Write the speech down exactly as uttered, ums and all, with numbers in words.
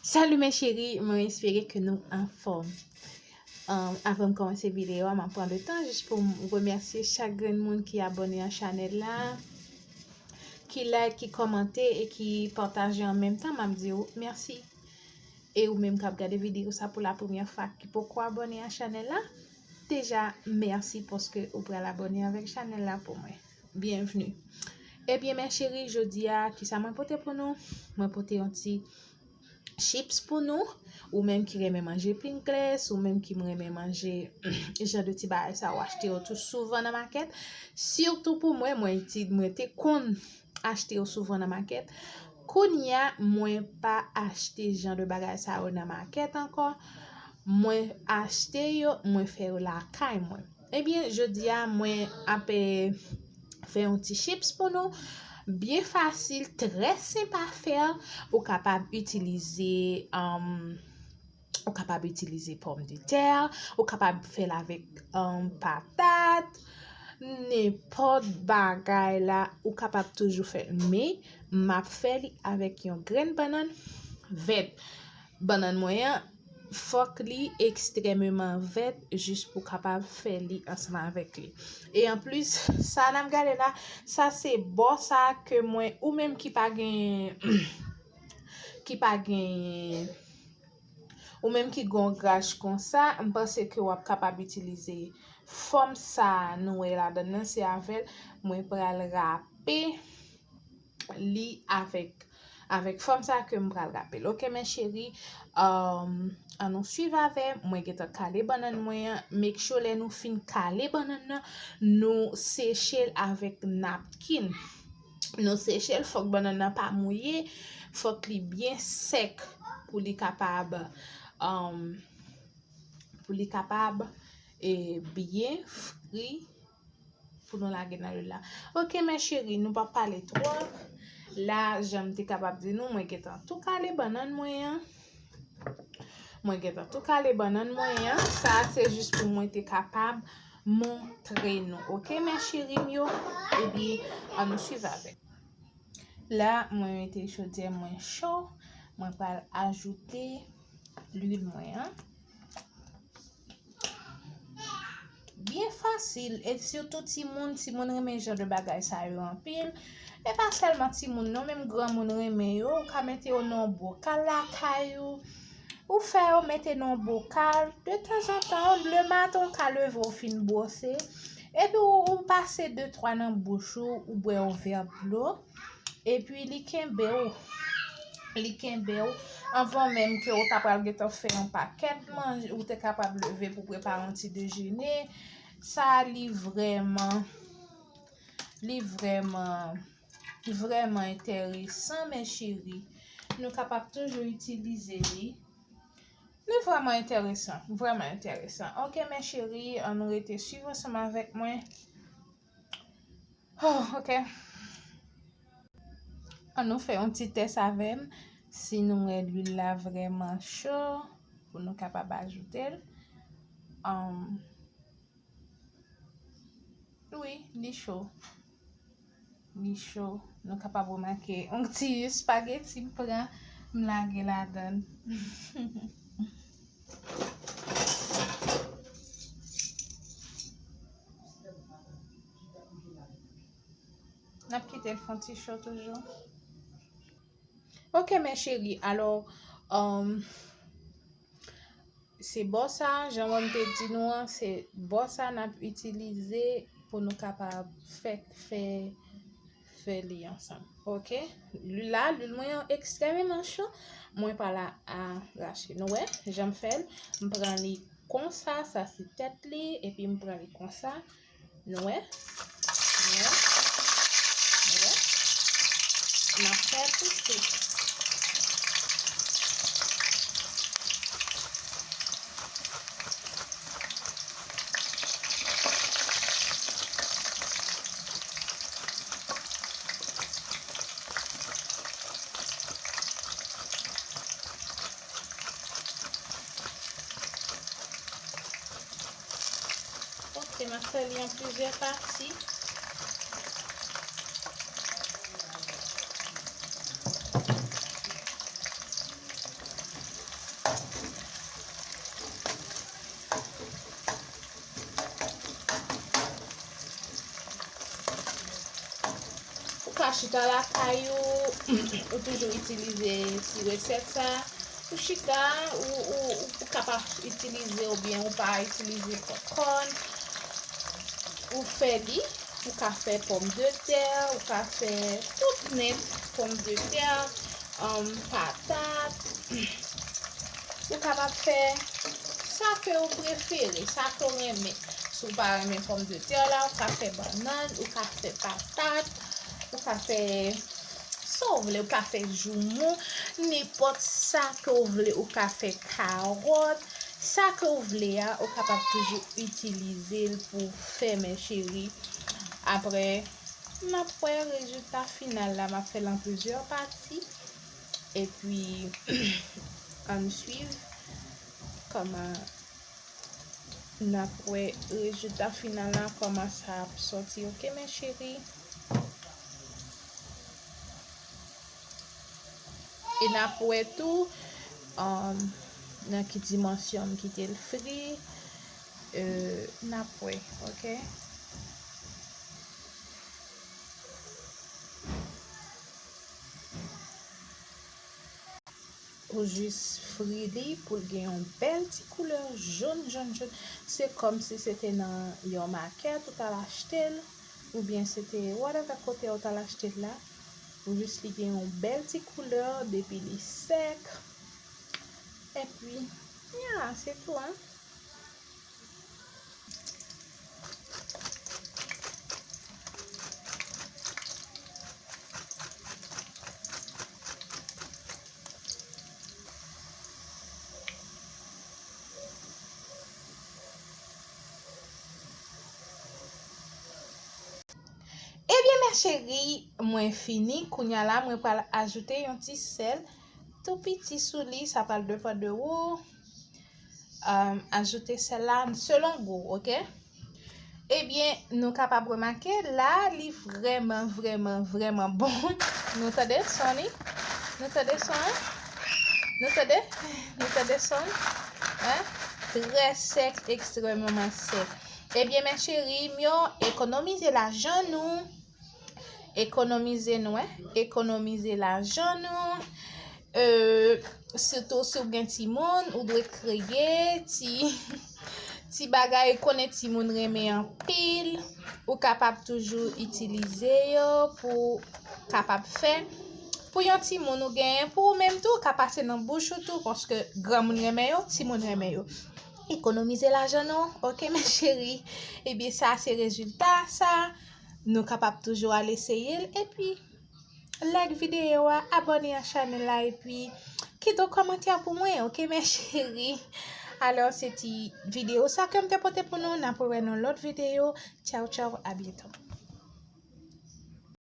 Salut mes chéris, mwen espere ke nou anfòm. Um, avan m kòmanse videyo a, m ap pran le tan jis pou m remèsye chak grenn moun ki abòne a chanèl la, ki like, ki kòmante e ki pataje an menm tan. M ap di w mèsi. E ou menm k ap gade videyo sa pou la premyè fwa, ki poko abòne a chanèl la, deja mèsi paske ou pral abòne avèk chanèl la pou mwen. Byenvni. Ebyen mes chéris, jodi a, kisa mwen pote pou nou? Mwen pote yon ti chips pou nou. Ou menm ki renmen manje Pringles, ou menm ki renmen manje jan de ti bagay sa, ou achte yo tou souvan nan makèt. Sitou pou mwen, mwen ti, mwen te konn achte yo souvan nan makèt. Kounye a, mwen pa achte jan de bagay sa yo nan makèt ankò. Mwen achte yo, mwen fè yo lakay mwen. Ebyen, jodi a, mwen ap, eh, fè yon ti chips pou nou. Byen fasil, trè senp a fè. Ou kapab itilize, um, ou kapab itilize pòmdetè, ou kapab fè l avèk, um, patat, nenpòt bagay la, ou kapab toujou fè l. Men, m ap fè li avèk yon grenn bannann vèt. Bannann mwen an, fòk li ekstrèmeman vèt jis pou kapab fè li ansanm avèk li. E anplis, sa n ap gade la, sa se bò sa ke mwen, ou menm ki pa gen, ki pa gen, ou menm ki gen yon graj konsa, m panse ke w ap kapab itilize fòm sa nou wè ladan nan, se avè l mwen pral rape li avèk, avèk fòm sa ke m pral rape l. Oke, mes chéris, um, ann nou swiv avè m. Mwen gentan kale bannann mwen an. Make sure lè nou fin kale bannann nan, nou seche l avèk napkin. Nou seche l, fòk bannann nan pa mouye, fòk li byen sèk pou li kapab, um, pou li kapab, e, byen fri pou nou lage nan lwil la. Oke, mes chéris, nou p ap pale twòp. La, jan m te kapab di nou, mwen gentan tou kale bannann mwen an. Mwen gentan tou kale bannann mwen an. Sa a se jis pou mwen te kapab montre nou. Oke, mes chéris m yo? Ebyen, ann nou swiv avè m. La, mwen mete chodyè mwen cho. Mwen pral ajoute lwil mwen an. Byen fasil, e sitou timoun, timoun renmen jan de bagay sa yo anpil. E pa sèlman timoun non, menm granmoun renmen yo. Ou ka mete yo nan yon bokal lakay ou. Ou fè yo mete nan yon bokal. De tanzantan, le maten, ou ka leve, ou fin bwose. Epi ou, ou pase de twa nan bouch ou, ou bwè yon vè dlo. Epi li kenbe w. Li kenbe w. Anvan menm ke ou ta pral gentan fè yon pakèt manje, ou te kapab leve pou prepare yon ti dejene. Sa li vrèman, li vrèman, vrèman enteresan, mes chéris. Nou kapab toujou itilize li. Li vrèman enteresan, vrèman enteresan. Oke, mes chéris, ann nou rete swiv ansanm avèk mwen. Oh, oke. Ann nou fè yon ti tès avè m. Si nou wè lwil la vrèman cho, pou nou kapab ajoute l. Um, wi, li cho. Li cho. Nou kapab remake yon ti espageti m pran, m lage ladan l. N ap kite l fè yon ti cho toujou. Oke, mes chéris. Alò, um, se bò sa, jan mwen te di nou an, se bò sa n ap itilize pou nou kapab fè, fè, fè li ansanm. Oke? Lwil la, lwil mwen an ekstrèmeman cho. Mwen pa la a rache. Nou wè, jan m fè l, m pran li konsa, sa se tèt li, epi m pran li konsa. Nou wè? Nou wè? Nou wè? N ap fè l tousuit. Ok, m ap fè li an plizyè pati. Chita lakay ou, ou toujou itilize ti resèt sa. Ou chita, ou, ou, ou kapab itilize oubyen ou pa itilize pòpkòn. Ou fè li, ou ka fè pòmdetè, ou ka fè tout nèt, pòmdetè, um, patat. Ou kapab fè sa ke ou prefere, sa ke ou renmen. Si ou pa renmen pòmdetè la, ou ka fè bannann, ou ka fè patat, ou ka fè sa ou vle, ou ka fè joumou, nenpòt sa ke ou vle, ou ka fè kawòt, sa ke ou vle a, ou kapab toujou itilize l pou fè, mes chéries. Apre, n ap wè rezilta final la, m ap fè l an plizyè pati. Epi, ann swiv kòman n ap wè rezilta final la, kòman sa ap sòti, oke, mes chéries? E n ap wè tou, um, nan ki dimansyon m kite l fri. Euh, n ap wè, oke? Ou jis fri li pou l gen yon bèl ti koulè jòn, jòn, jòn. Se kòmsi se te nan yon makèt ou t al achte l, oubyen se te whatever kote ou t al achte l la. Ou jis li gen yon bèl ti koulè depi li sèk. Epi, ya, se tou, en. Ebyen, mes chéries, mwen fini. Kounya la, mwen pral ajoute yon ti sèl tou piti sou li. Sa pral depann de ou. Um, ajoute sèl la selon gou, oke? Ebyen, nou kapab remake, la, li vrèman, vrèman, vrèman bon. Nou tande son li? Nou tande son an? Nou tande? Nou tande son? Hein? Trè sèk, ekstrèmman sèk. Ebyen, mes chéries, m yo, ekonomize lajan nou. Ekonomize nou, en. Ekonomize lajan nou. Euh, sitou si w gen timoun, ou dwe kreye ti, ti bagay, konnen timoun renmen anpil. Ou kapab toujou itilize yo pou kapab fè. Pou yon timoun ou genyen, pou ou menm tou, ou ka pase nan bouch ou tou, paske granmoun renmen yo, timoun renmen yo. Ekonomize lajan nou, oke, mes chéries? Ebyen, sa se rezilta, sa. Nou kapab toujou al eseye l. Epi, like videyo a, abòne a chanèl la, epi kite yon kòmantè pou mwen, oke, mes chéries? Alò, se ti videyo sa ke m te pote pou nou. N ap wè nan lòt videyo. Tchaw, tchaw, a byento.